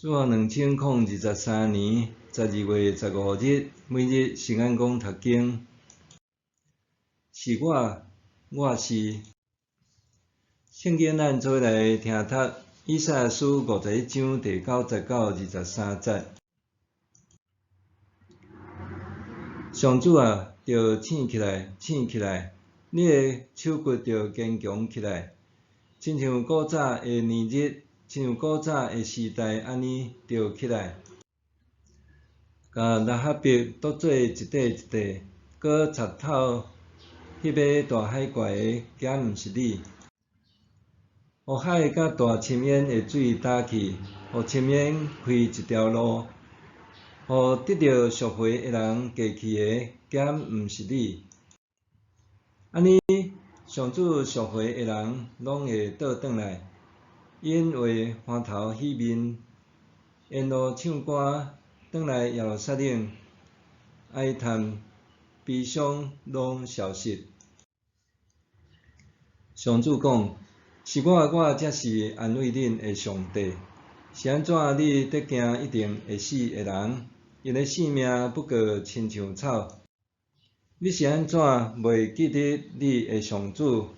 主後2023年12月15日，每日聖安講讀經。是我，我是。聖經咱做伙來聽讀以賽亞書51章第九節到23節。上主啊，著醒起來，醒起來！你的手骨著堅強起來，親像古早的年日，親像古早的時代按呢，著起來。共喇合伯剁做一塊一塊，閣插透彼尾大海怪的，敢毋是你？予海佮大深淵的水焦去，予深淵開一條路，予得著贖回的人過去的，敢毋是你？按呢，上主贖回的人攏會倒轉來，𪜶會歡頭喜面，沿路唱歌，轉來耶路撒冷，哀嘆悲傷攏消失。上主講：是我，我才是安慰恁的上帝。是按怎你得驚一定會死的人？𪜶的性命不過親像草。你是按怎袂記得你的上主，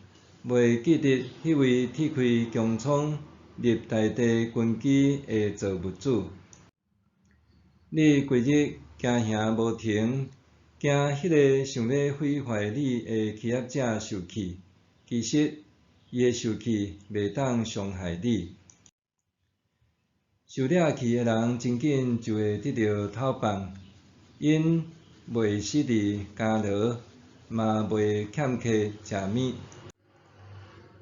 袂記得彼位鐵開穹蒼、立大地根基的造物主？你規日驚嚇無停，驚彼个想欲毀壞你的欺壓者受氣，其實伊的受氣袂當傷害你。受掠去的人真緊就會得著透放，𪜶袂死佇監牢，嘛袂欠缺食物。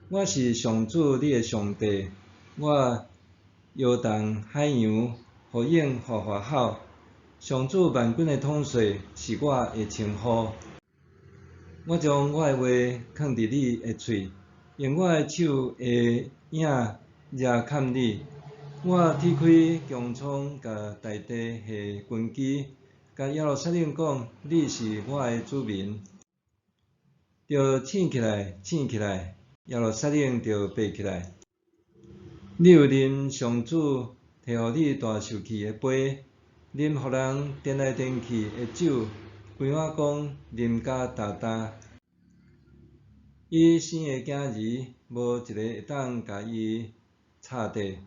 我是上主你的上帝，我搖動海洋，予湧嘩嘩吼。上主萬軍的統帥是我的稱呼。我將我的話囥佇你的喙，用我的手的影遮蓋你。我鐵開穹蒼，共大地下根基，共耶路撒冷講：你是我的子民。著醒起來，醒起來，耶路撒冷著爬起來。你有啉上主提予你大受氣的杯，啉予人顛來顛去的酒，規碗公啉甲焦焦。伊生的囝兒，無一个會當共伊插綴；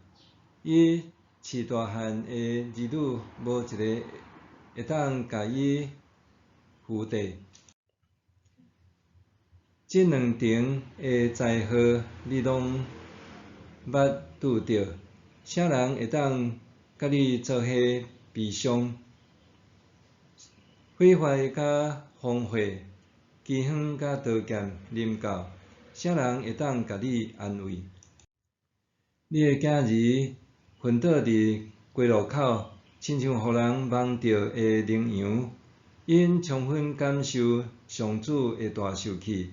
伊飼大漢的兒女，無一个會當共伊扶綴。這兩重的災禍，你攏捌拄著，啥人會當佮你做伙悲傷？毀壞佮荒廢，饑荒佮刀劍臨到，啥人會當共你安慰？你的囝兒昏倒佇街路口，親像予人網著的羚羊，𪜶充分感受上主的大受氣，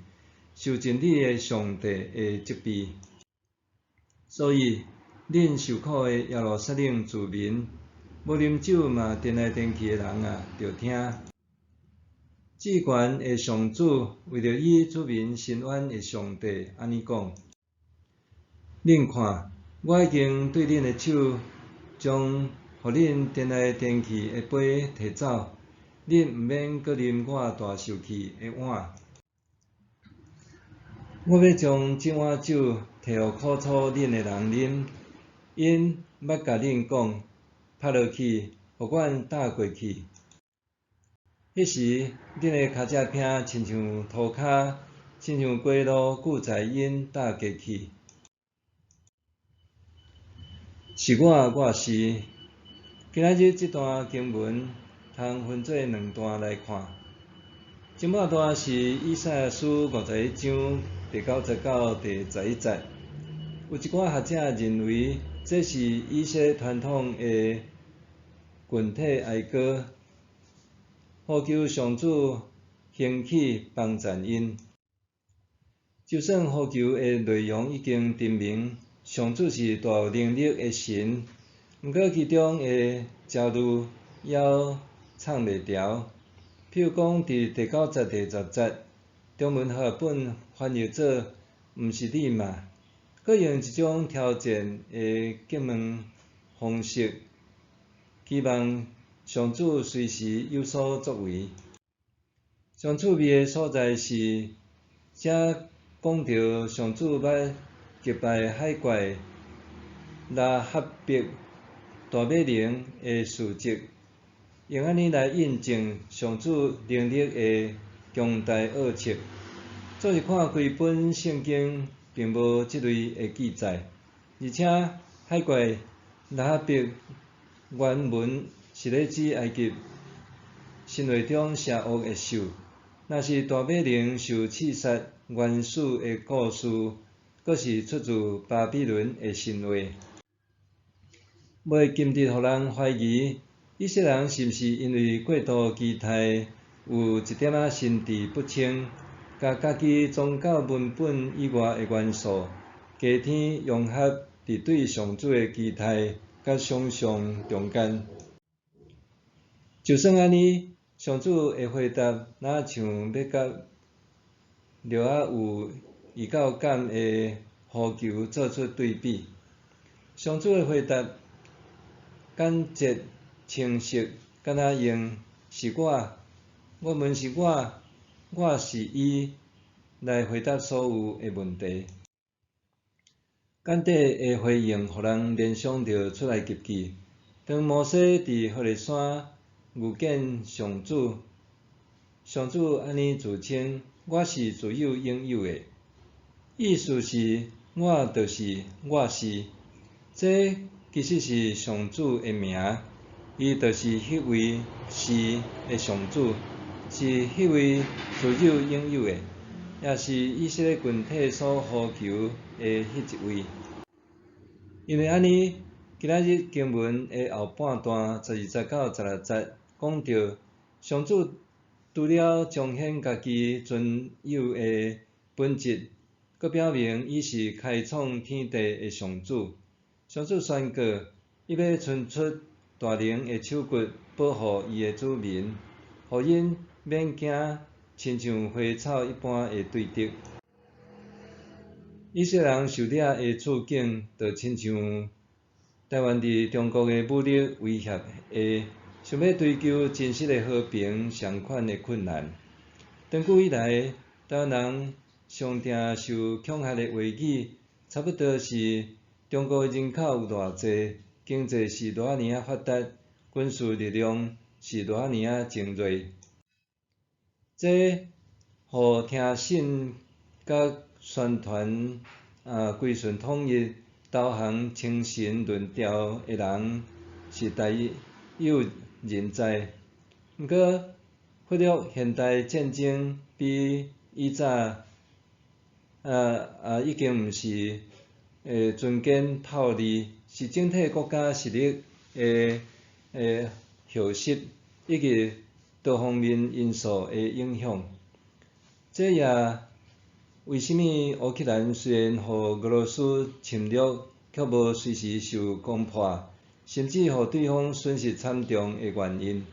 受盡你的上帝的責備。所以，恁受苦的耶路撒冷子民，無啉酒嘛顛來顛去的人啊，著聽。至懸的上主為著伊子民伸冤的上帝按呢講：恁看，我已經對恁的手將予恁顛來顛去的杯提走，恁毋免閣啉我大受氣的碗。我欲將這碗酒提予苦楚恁的人啉，𪜶捌共恁講：拍落去，予阮踏過去。彼時，恁的跤跡坪親像塗跤，親像街路久在𪜶踏過去。是我，我是。今仔日這段經文通分做兩段來看。前半段是以賽亞書51章第九節到第11節。有一寡學者認為，這是以色列傳統的群體哀歌，呼求上主興起幫贊𪜶。就算呼求的內容已經陳明，上主是大有能力的神，毋過其中的焦慮猶藏袂牢。譬如講，佇第九節、第10節，中文和合本翻譯做“毋是你嗎”，閣用一種挑戰的詰問方式，期望上主隨時有所作為。上趣味的所在是，遮講著上主捌擊敗海怪拉合伯大尾龍的事蹟，用按呢來印證上主能力的強大奧跡。做是看規本聖經，並無這類的記載，而且海怪拉合伯原文是咧指埃及神話中邪惡的獸。若是大尾龍受刺殺原始的故事，閣是出自巴比倫的神話。袂禁得予人懷疑，以色列人是毋是因為過度期待有一點仔神智不清，共家己宗教文本以外的元素，加添融合佇對上主的期待佮想像中間。就算按呢，上主的回答若像欲共著愛有異教感的呼求做出對比。上主的回答簡潔清晰，敢若用是我，我問是我，我是伊來回答所有的問題。簡短的回應，予人聯想著出埃及記。當摩西佇何烈山遇見上主，上主按呢自稱：我是自有永有的。意思是，我就是我是。這其實是上主的名，伊就是彼位是的上主，是彼位自有永有的，也是以色列群體所呼求的彼一位。因為按呢，今仔日經文的後半段12節到16節講著，上主除了彰顯家己尊有的本質，閣表明伊是開創天地的上主。上主宣告，伊欲伸出大能的手骨保護伊的子民，予𪜶免驚，親像花草一般的對敵。以色列人受掠的處境，就親像台灣佇中國的武力威脅下，想欲追求真實的和平相款的困難。長久以來，台灣人上定受恐嚇的話語，差不多是中國人口有偌濟，經濟是偌爾仔發達，軍事力量是偌爾仔精銳。這予聽信佮宣傳歸順統一、投降稱臣論調的人是大有人在。毋過，忽略現代戰爭比以早已經毋是船堅炮利，是整體國家實力的耗失，以及多方面因素的影響。這也為啥物烏克蘭雖然予俄羅斯侵略，卻無隨時受攻破，甚至予對方損失慘重的原因。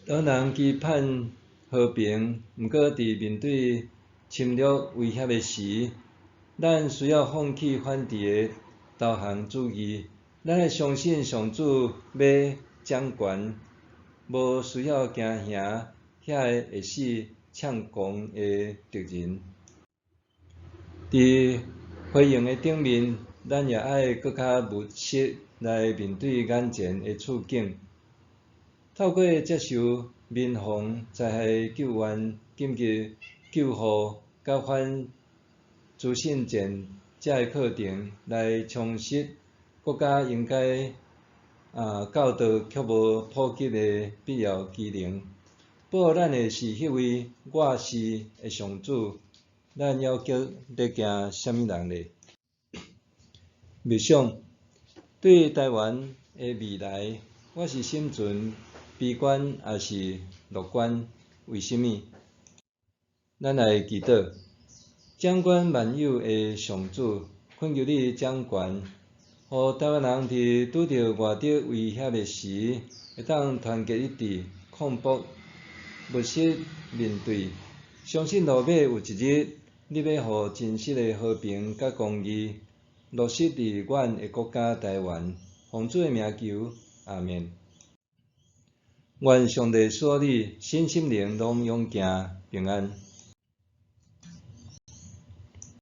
當人期盼和平，毋過佇面對侵略威脅的時，咱需要放棄反智的投降主義。咱愛相信上主欲掌權，無需要驚嚇遐个會死嗆狂的敵人。佇回應的頂面，咱也愛閣較務實來面對眼前的處境。透過接受民防災害救援、緊急救護、佮反資訊戰這个課程來充實國家應該教導卻無普及的必要技能。保護咱的是彼位我是的上主，咱猶閣咧驚啥物人咧？默想對台灣的未來，我是心存悲觀抑是樂觀？為啥物？咱來祈禱，掌管萬有的上主，懇求你掌權，予台灣人佇拄著外敵威脅的時，會當團結一致，抗暴，務實面對，相信落尾有一日，你欲予真實的和平佮公義落實佇阮的國家台灣。奉主的名求，阿們。願上帝賜予你身心靈攏勇健平安。